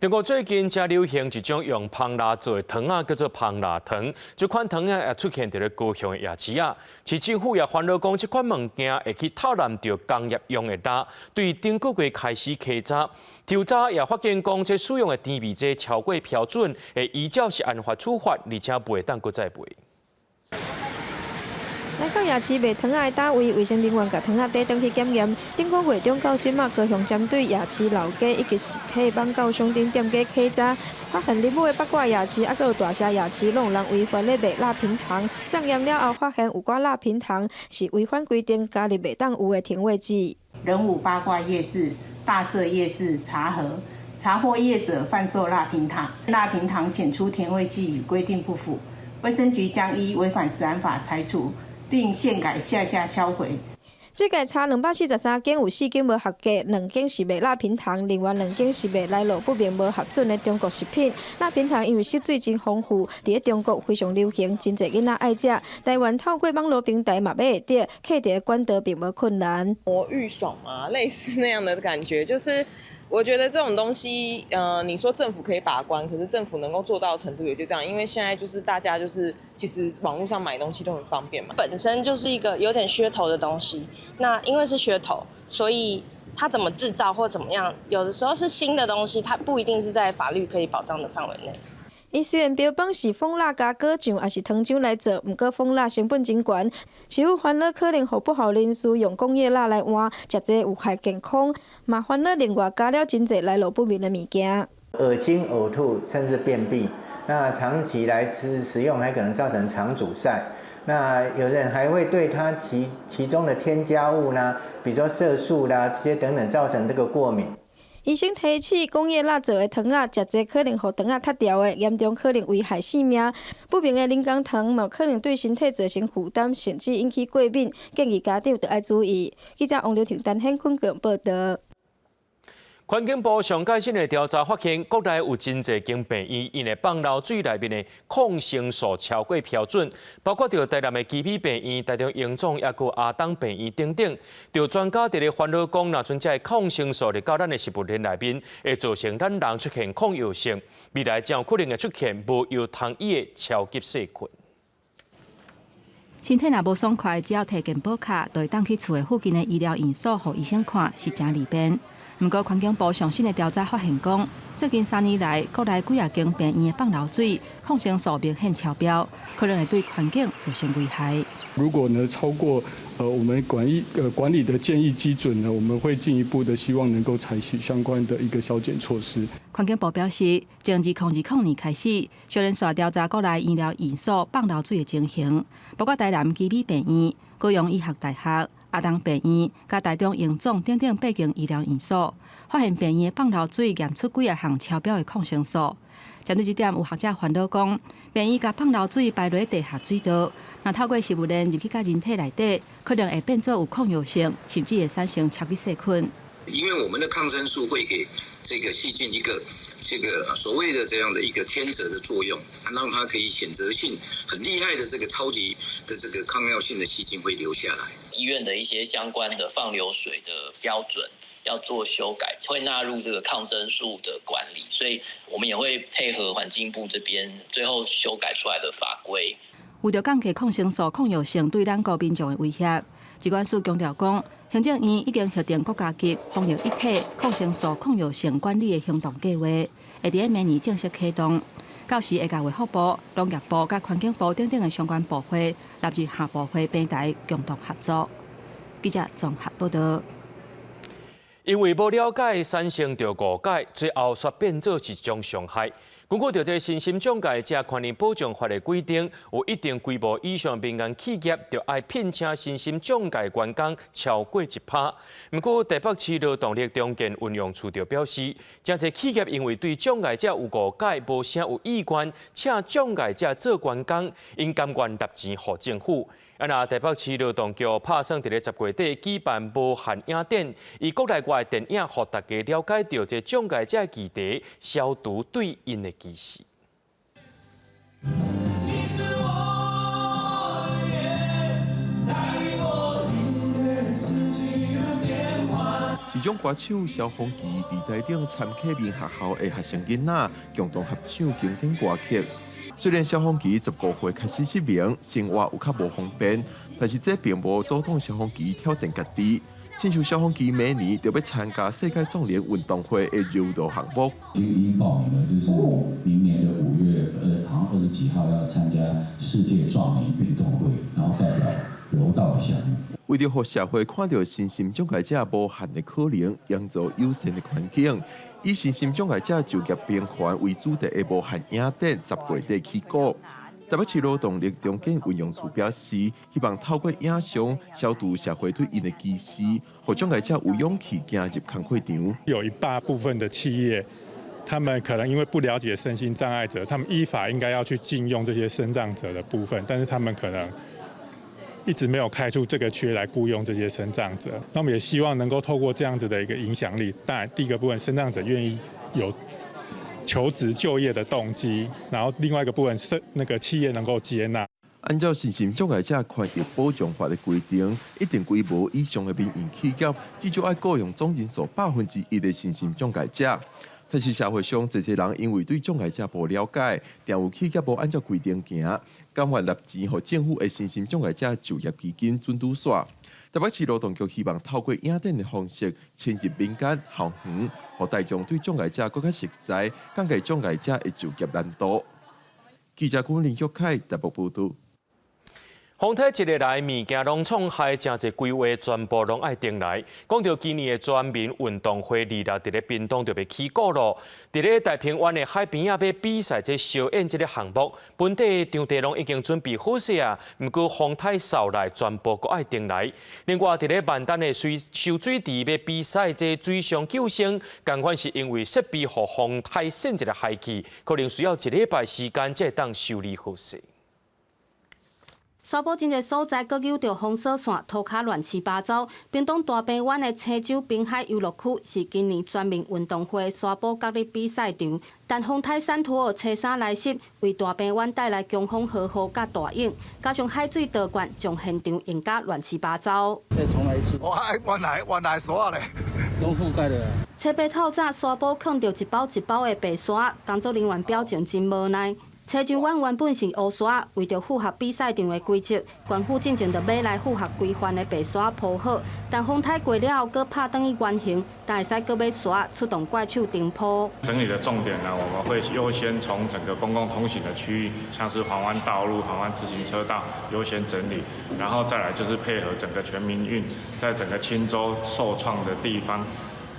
中國最近正流行一種用蜂蠟做的糖仔，叫做蜂蠟糖。這款糖仔也出現佇咧高雄的夜市仔。市政府也煩惱講，這款物件會去透濫著工業用的蠟，對頂個月開始稽查。調查也發現講，這使用的甜味劑超過標準，會依照食安法處罰，而且袂當閣再賣。來到夜市賣糖仔的攤位，衛生人員共糖仔帶轉去檢驗。頂個月中到這馬，高雄針對夜市老街以及實體網購商店店家稽查，發現仁武的八卦夜市，猶閣有大社夜市，攏有人違法咧賣蠟平糖。送驗了後，發現有寡蠟平糖是違反規定加入袂當有的甜味劑。仁武八卦夜市、大社夜市查核，查獲業者販售蠟平糖，蠟平糖檢出甜味劑與規定不符，衛生局將依違反食安法裁處。並限改下架銷毀。這屆查243間，有4間無合格，2間是賣蠟平糖，另外2間是賣來路不明、無核准的中國食品。蠟平糖因為色水真豐富，佇咧中國非常流行，真濟囡仔愛食。台灣透過網路平台嘛買會著，客佇管道並無困難。魔芋爽嘛，類似那樣的感覺，就是我覺得這種東西，你說政府可以把關，可是政府能夠做到的程度也就這樣，因為現在就是大家就是其實網絡上買東西都很方便嘛。本身就是一個有點噱頭的東西，那因為是噱頭，所以它怎麼製造或怎麼樣，有的時候是新的東西，它不一定是在法律可以保障的範圍內。伊雖然標榜是蜂蠟加果醬，抑是糖漿來做，毋過蜂蠟成本真懸，是有煩惱可能予不肖人士用工業蠟來換，食濟有害健康，嘛煩惱另外加了真濟來路不明的物件。噁心、嘔吐，甚至便秘。那長期來吃食用，還可能造成腸阻塞。那有人還會對它其中的添加物呢，比如說色素啦這些等等，造成這個過敏。醫生提醒，工業蠟做的糖仔，食濟可能予腸仔塌掉的，嚴重可能危害性命。不明的人工糖嘛，可能對身體造成負擔，甚至引起過敏。建議家長著愛注意。記者王劉婷、陳顯坤報道。環境部上蓋新的調查發現，國內有真濟間病院，𪜶的放流水內面的抗生素超過標準，包括著台南的旗美病院、台中榮總，抑閣阿東病院等等。著專家佇咧煩惱講，若賰這个抗生素入到咱的食物鏈內面，會造成咱人出現抗藥性，未來將有可能會出現無藥通醫的超級細菌。身體若無爽快，只要提健保卡，就會當去厝的附近的醫療院所，予醫生看，是誠利便。毋過環境部上新的調查發現，講最近3年來，國內幾仔間病院的放流水抗生素明顯超標，可能會對環境造成危害。如果呢超過我們管理的建議基準呢，我們會進一步的希望能夠採取相關的一個削減措施。環境部表示，從2020年開始，小連續調查國內醫療院所放流水的情形，包括台南旗美病院、高雄醫學大學、阿東病院、佮台中榮總等等八間醫療院所，發現病院的放流水驗出幾仔項超標的抗生素。針對這點，有學者煩惱講，病院共放流水排落地下水道，若透過食物鏈入去到人體內底，可能會變做有抗藥性，甚至會產生超級細菌。因為我們的抗生素會給這個細菌一個這個所謂的這樣的一個天擇的作用，讓它可以選擇性很厲害的這個超級的這個抗藥性的細菌會留下來。醫院的一些相關的放流水的標準要做修改，會納入這個抗生素的管理，所以我們也會配合環境部這邊最後修改出來的法規。為著降低抗生素抗藥性對咱國民眾的威脅，疾管署強調講，行政院已經核定國家級防疫一體抗生素抗藥性管理的行動計劃，會佇明年正式啟動。到時會共衛福部、農業部佮環境部等等的相關部會納入跨部會平台共同合作。記者綜合報道。因為無了解產生著誤解，最後煞變做是一種傷害。根據著這身心障礙者權利保障法的規定，有一定規模以上民間企業，就愛聘請身心障礙員工超過1%。毋過台北市勞動力重建運用處就表示，誠濟企業因為對障礙者有誤解，無啥有意願請障礙者做員工，𪜶甘願納錢予政府。啊！若台北市勞動局拍算佇咧10月底舉辦無限影展，以國內外電影，予大家了解著這障礙者議題，消除對𪜶的歧視。你是我的眼，帶我領略四季的變幻。時裝歌手蕭芳琪佇台頂參啟明學校的學生囡仔共同合唱經典歌曲。雖然蕭芳琪15歲開始失明，生活有較無方便，但是這並無阻擋蕭芳琪挑戰家己。親像蕭芳琪明年就欲參加世界壯年運動會的柔道項目。已經報名了，就是明年的5月，好像20幾號要參加世界壯年運動會，然後代表柔道的項目。為著予社會看著身心障礙者無限的可能，營造友善的環境，以身心障礙者就業平權為主題的無限影展，10月底起鼓。台北市勞動力重建運用處表示，希望透過影像消除社會對𪜶的歧視，予障礙者有勇氣行入工課場。有一大部分的企業，他們可能因為不了解身心障礙者，他們依法應該要去進用這些身障者的部分，但是他們可能一直沒有開出這個缺來僱用這些身障者。那我們也希望能夠透過這樣子的一個影響力，當然第一個部分，身障者願意有求職就業的動機，然後另外一個部分是那個企業能夠接納。按照身心障礙者權益保障法的規定，一定規模以上的民營企業，至少愛僱用總人數1%的身心障礙者。但是社會上濟濟人因為對障礙者無了解，定有企業無按照規定行，甘願納錢予政府的身心障礙者就業基金準拄煞。台北市勞動局希望透過影展的方式，深入民間校園，予大眾對障礙者閣較熟悉，降低障礙者的就業難度。記者郭林玉凱台北報道。風颱一个來，物件攏創害，誠濟規劃全部攏愛重來。講著今年的全民運動會，二六佇咧屏東就欲起鼓囉。佇咧太平灣的海邊仔欲比賽這燒燕這个項目，本地場地攏已經準備好勢啊。毋過風颱掃來，全部閣愛重來。另外，佇咧萬丹的水修水池欲比賽這水上救生，仝款是因為設備予風颱扇一个害去，可能需要一禮拜時間才會當修理好勢。沙埔真濟所在，閣有著封鎖線，塗跤亂七八糟。屏東大平灣的青洲濱海遊樂區是今年全民運動會沙埔角力比賽場，但風颱珊圖爾初三來襲，為大平灣帶來強風豪雨佮大湧，加上海水倒灌，將現場淹甲亂七八糟。再重來一次。哇，原來原來沙咧，攏覆蓋了。初八透早，沙埔囥著一包一包的白沙，工作人員表情真無奈。青洲灣原本是烏沙，為著符合比賽場的規則，縣府進前就買來符合規範的白沙鋪好。但風颱過了後，閣拍轉去原形，但會使閣買沙出動怪手重鋪。整理的重點呢，我們會優先從整個公共通行的區域，像是環灣道路、環灣自行車道優先整理，然後再來就是配合整個全民運，在整個青洲受創的地方，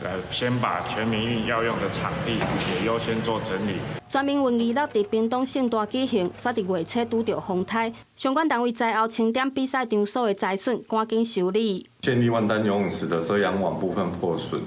來先把全民運要用的場地也優先做整理。全民運26佇屏東盛大舉行，煞佇月初拄著風颱，相關單位知後清點比賽場所的災損，趕緊修理。建立萬丹游泳池的遮陽網部分破損，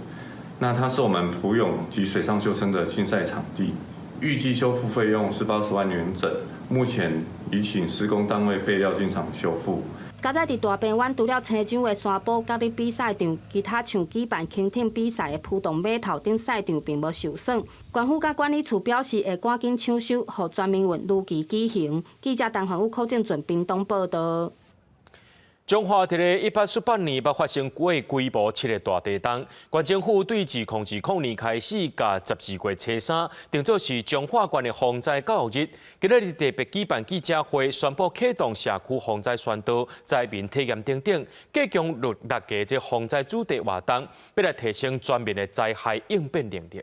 那它是我們蹼泳及水上救生的競賽場地，預計修復費用是80萬元整，目前已請施工單位備料進場修復。較早佇大平灣除了青洲的沙埔角力比賽場，其他像舉辦輕艇比賽的浮動碼頭等賽場並無受損。縣府佮管理處表示會趕緊搶修，予全民運如期舉行。記者陳焕宇、柯正俊屏東報導。彰化佇咧1848年，捌發生過規模7个大地動。縣政府對2020年開始，共12月初三定做是彰化縣的防災教育日。今仔日特別舉辦記者會，宣布啟動社區防災宣導、災民體驗等等，計共六個這防災主題活動，欲來提升全民的災害應變能力。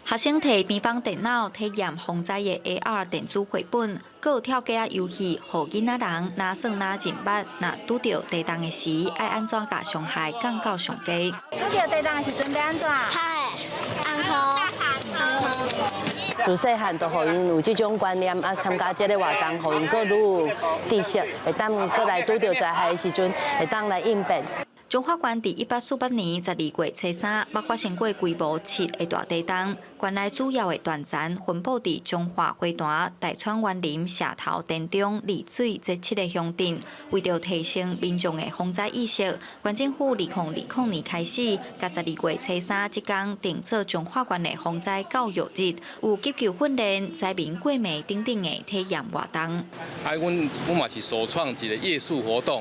學生提平板電腦體驗防災的 AR 電子繪本，閣有跳格仔遊戲，予囡仔人若算若認捌，若拄著地動的時，愛按怎共傷害降到上低。拄著地動的時陣欲按怎？拍，按好，自細漢就予𪜶有這種觀念，啊，參加這个活動，予𪜶閣愈有知識，會當閣來拄著災害的時陣，會當來應變。彰化縣佇1848年12月初三，捌發生過規模7的大地動。縣內主要的斷層分布佇彰化花壇、大川員林、社頭、田中、麗水這七个鄉鎮。為著提升民眾的防災意識，縣政府2020年開始，共12月初三這工定做彰化縣的防災教育日，有急救訓練、災民過暝等等的體驗活動。啊，阮阮嘛是首創一個夜宿活動。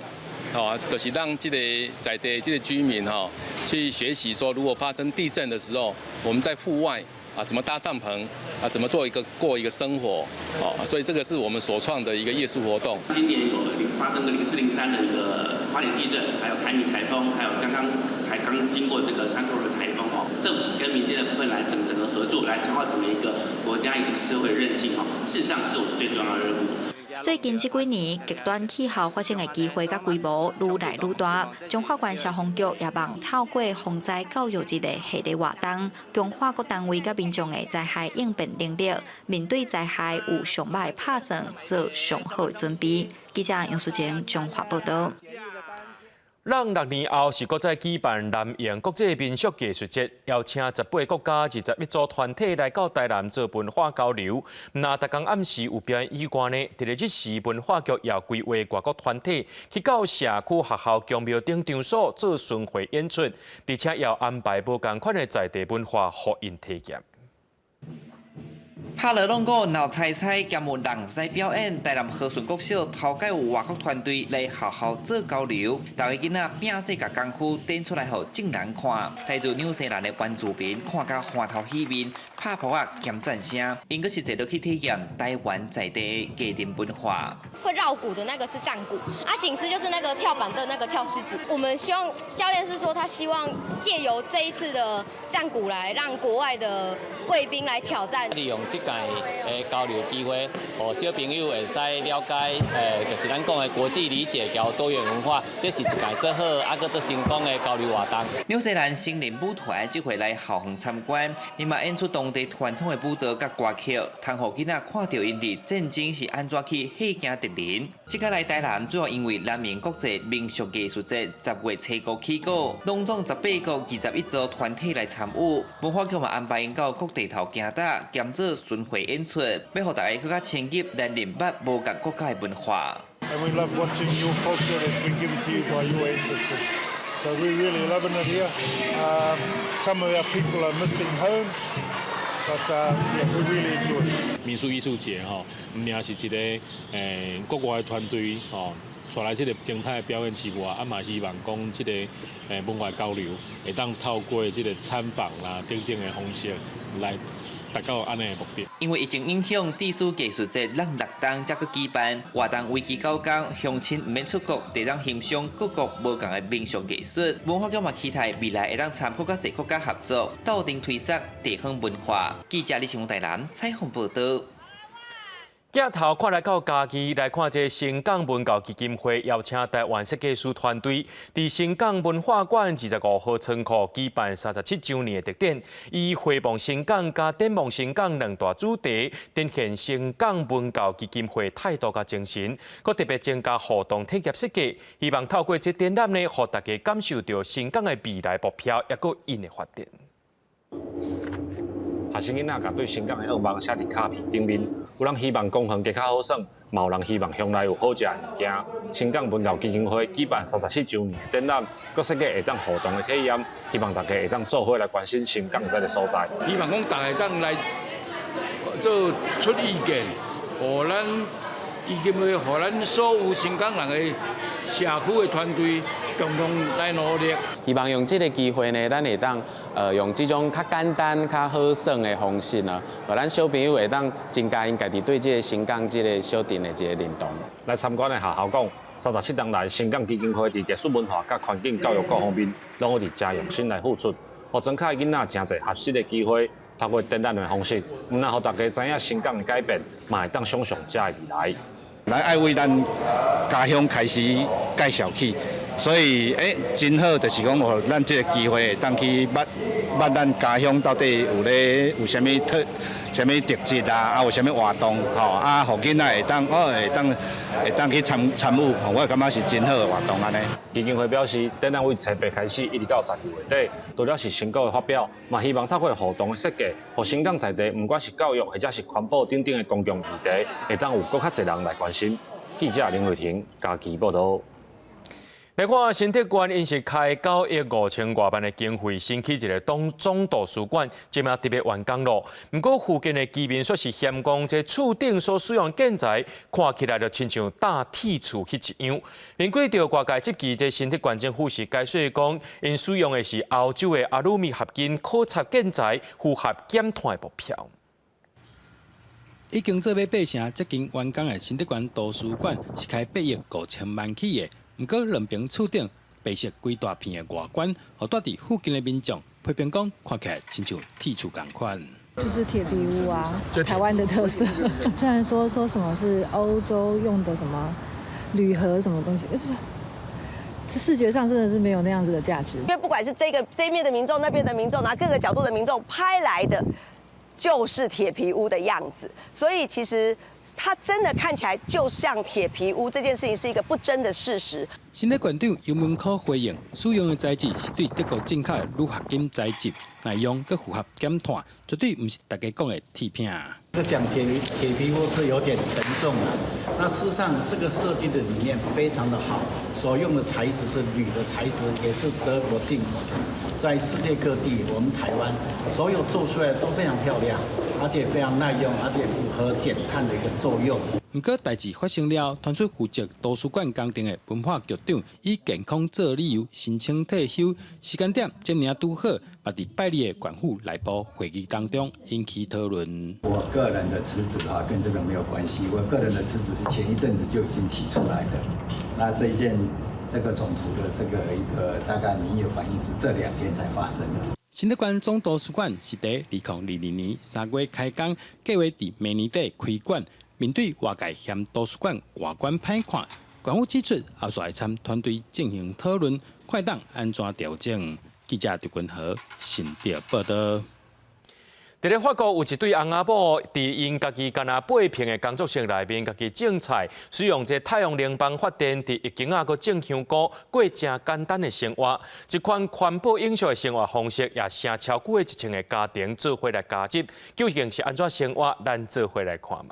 吼，就是讓這個在地這個居民吼去學習說，如果發生地震的時候，我們在戶外啊怎麼搭帳篷啊，怎麼做一個過一個生活，哦，所以這個是我們所創的一個夜宿活動。今年有發生個0403的一個花蓮地震，還有凱米颱風，還有剛剛才剛經過這個山托爾颱風哦，政府跟民間的部分來整整個合作，來強化整個一個國家以及社會韌性哦，事實上是我們最重要的任務。最近這幾年，極端氣候發生的機會佮規模愈來愈大。彰化縣消防局也望透過防災教育日的系列活動，強化各單位佮民眾的災害應變能力，面對災害有上歹的拍算，做上好的準備。記者楊淑靜彰化報導。咱6年後是閣再舉辦南瀛國際民俗藝術節，邀請18個國家21組團體來到台南做文化交流。若逐工暗時有表演以外呢，佇咧這時文化局也規劃外國團體去到社區、學校、宮廟等場所做巡迴演出，而且也安排無仝款的在地文化予𪜶體驗。拍鑼弄鼓鬧彩彩，兼有人狮表演。台南和順國小頭擺有外國團隊來學校做交流，逐个囡仔拼勢共功夫展出來予眾人看。來自紐西蘭的原住民看甲歡頭喜面，拍噗仔兼讚聲，𪜶閣是坐落去體驗台灣在地的家庭文化。會繞鼓的那個是戰鼓，啊，醒獅就是那個跳板凳那個跳獅子。我們希望教練是說，他希望借由這一次的戰鼓來讓國外的貴賓來挑戰。利用這個的交流機會，予小朋友會使了解，就是咱講的國際理解佮多元文化，這是一屆足好，啊，閣足成功的交流活動。紐西蘭新人舞團這回來校園參觀，𪜶嘛演出當地傳統的舞蹈佮歌曲，通予囡仔看著𪜶佇戰爭是按怎去嚇驚敵人。這擺來台南主要因為南明國際民俗藝術節10月初5起鼓，攏總18國21組團體來參與。文化局嘛安排𪜶到各地頭行踏，兼做巡迴演出，欲予大家閣較深入來認捌無仝國家的文化。 And we love watching your culture that's been given to you by your ancestors. So we're really loving it here. Some of our people are missing home, but yeah, we really enjoy it. 民俗藝術節吼，毋但是一個國外的團隊吼，帶來這个精彩的表演之外，啊嘛希望講這個文化交流會當透過這個參訪啦等等的方式來達到按呢的目的。因為疫情影響，致使藝術節攏六冬才閣舉辦，活動為期9工，鄉親毋免出國，就當欣賞各國無仝的民俗藝術。文化局嘛期待未來會當參閣較濟國家合作，鬥陣推廣地方文化。記者李成台南採訪報導。鏡頭看來到嘉義來看，這新港文教基金會邀請台灣設計師團隊，佇新港文化館25號倉庫舉辦37週年的特展，以回望新港佮展望新港兩大主題，展現新港文教基金會態度佮精神，閣特別增加互動體驗設計，希望透過這展覽呢，予大家感受著新港的未來目標，抑閣𪜶的發展。學生囡仔共對新港的願望寫佇卡片頂面，有人希望公園加較好耍，嘛有人希望鄉內有好食的物件。新港文教基金會舉辦37週年的展覽，閣設計會當互動的體驗，希望大家會當做伙來關心新港這个所在。希望講大家當來做出意見，予咱基金會，予咱所有新港人的社區的團隊共同來努力。希望用這个機會呢，咱會當用這種較簡單、較好耍的方式呢，予咱小朋友會當增加𪜶家己對這个新港這个小鎮的一个認同。來參觀的學校講，37冬來，新港基金會佇藝術文化佮環境教育各方面，攏有佇誠用心來付出，予莊跤的囡仔誠濟學習的機會。透過展覽的方式，毋但予大家知影新港的改變，嘛會當想像遮的未來。咱愛為咱家鄉開始介紹起，所以真好，就是講予咱這个機會會當去捌捌咱家鄉到底有咧有啥物特、啥物特質啊，啊有啥物活動，吼啊，予囡仔會當哦會當會當去參參與，我感覺是真好的活動按呢。基金會表示，展覽為初八開始，一直到12月底，除了是成果的發表，嘛希望透過互動的設計，予新港在地，毋管是教育或者是環保等等的公共議題，會當有閣較濟人來關心。記者林慧婷嘉義報導。來看新竹縣，𪜶是開9億5千外萬的經費，新起一个總總圖書館，這馬特別完工咯。毋過附近的居民卻是嫌講，這厝頂所使用建材看起來就親像搭鐵厝彼一樣。面對著外界質疑，這新竹縣政府是解釋講，𪜶使用的是歐洲的阿魯米合金可插建材，符合減碳的目標。已經做欲八成接近完工的新竹縣圖書館是開8億5千萬起的。毋過兩爿厝頂白色規大片的外觀，予蹛佇附近的民眾批評講，看起來親像鐵厝仝款。就是鐵皮屋啊，台灣的特色。雖然說說什麼是歐洲用的什麼鋁合什麼東西，這視覺上真的是沒有那樣子的價值。因為不管是這個這一面的民眾，那邊的民眾，拿各個角度的民眾拍來的，就是鐵皮屋的樣子。所以其實。它真的看起來就像鐵皮屋，這件事情是一個不爭的事實。新竹縣長游文可回應，使用的材質是對德國進口的鋁合金材質，耐用閣符合減碳，絕對毋是大家講的鐵片。這講鐵皮屋是有點沉重啊。那事實上，這個設計的理念非常的好，所用的材質是鋁的材質，也是德國進口的，在世界各地，我們台灣所有做出來都非常漂亮，而且非常耐用，而且符合減碳的一個作用。毋過代誌發生了，傳出負責圖書館工程的文化局長以健康做理由申請退休，時間點這爾拄好，嘛佇拜二的縣府內部會議當中引起討論。我個人的辭職啊，跟這個沒有關係。我個人的辭職是前一陣子就已經提出來的。那這一件這個總圖的這個一個大概民意反應是這兩天才發生的。新德縣總圖書館是佇2022年3月開工，計劃佇明年底開館。面對外界嫌圖書館外觀歹看，縣府指出後續會參團隊進行討論，看會當按怎調整。記者張君和新德報導。佇咧法國有一對翁仔某，佇𪜶家己干焦8坪的工作室內面，家己種菜，使用這太陽能板發電，佇一間仔閣種香菇，過誠簡單的生活。這款環保永續的生活方式，也成超過1000个家庭做伙來加入。究竟是按怎生活？咱做伙來看覓。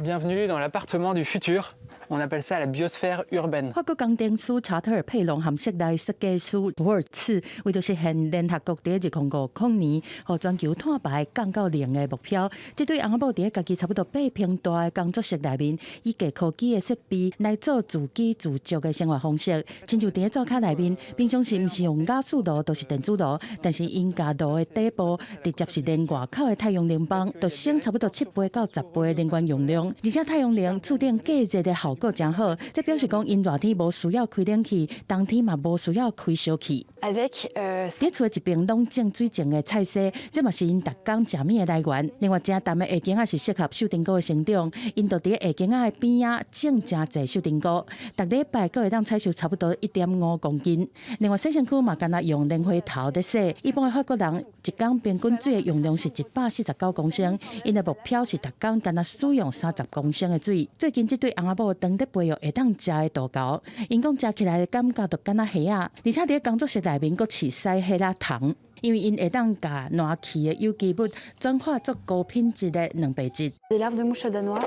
Bienvenue dans l'appartement du futur. On appelle ça la biosphère urbaine。法國工程師查特爾佩隆和室內設計師博爾茨，為著實現聯合國佇2050年，予全球碳排降到零的目標，這對翁仔某佇家己差不多8坪大的工作室內面，以低科技的設備來做自給自足的生活方式。親像佇咧灶跤內面，平常時毋是用瓦斯爐，就是電子爐，但是𪜶共爐的底部直接是連外口的太陽能板，就省差不多7倍到10倍的能源用量，而且太陽能厝頂隔熱的效果誠好，這表示講，𪜶熱天無需要開冷氣，冬天嘛無需要開燒氣。佇厝的一邊攏種水種的菜蔬，這嘛是𪜶逐工食物的來源。另外，誠澹的下間仔是適合秀珍菇的生長，𪜶就佇下間仔的邊仔種誠濟秀珍菇，逐禮拜閣會當採收差不多1.5公斤。另外，洗身軀嘛，干焦用蓮花頭咧洗。一般的法國人一工平均水的用量是149公升，𪜶的目標是逐工干焦使用30公升的水。最近這對翁仔某當咧培育會當食的豆莢，𪜶講食起來的感覺就敢若蝦仔，而且佇工作室內面閣飼屎蝦仔蟲，因為𪜶會當共爛去的有機物轉化做高品質的蛋白質。 Des larves de mouches à danois,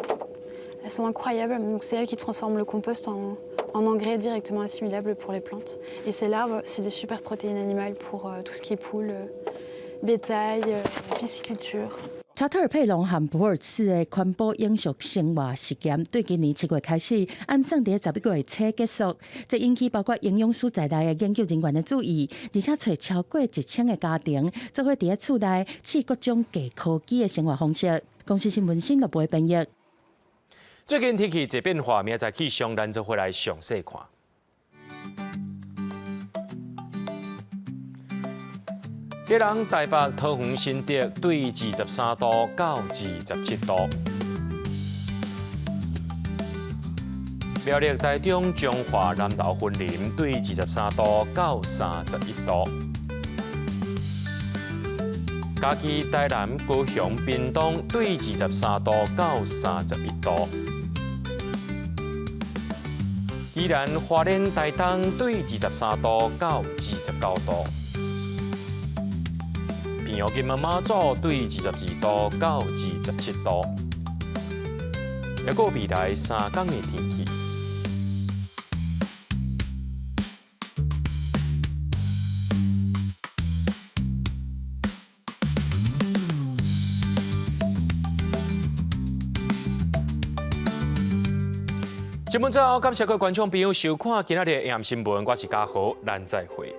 elles sont incroyables. Donc c'est elles qui transforment le compost en engrais directement assimilable pour les plantes. Et ces larves, c'est des super protéines animales pour tout ce qui est poule, bétail, pisciculture. 查特爾佩隆和博爾茨的環保永續生活實驗，對今年7月開始，按算佇11月初結束。這引起包括營養師在內的研究人員的注意，而且揣超過1000个家庭，做伙佇咧厝內試各種低科技的生活方式。公視新聞新樂部編譯。最近天氣濟變化，明仔載氣象咱做伙來詳細看。基隆、台北、桃園、新竹對23度到27度；苗栗、台中、彰化、南投、雲林對23度到31度；嘉義、台南、高雄、屏東對23度到31度；宜蘭、花蓮、台東對23度到29度。平湖、金門、馬祖對22度到27度，抑閣未來3工的天氣。節目最後，感謝各位觀眾朋友收看今仔日的AM新聞，我是嘉豪，咱再會。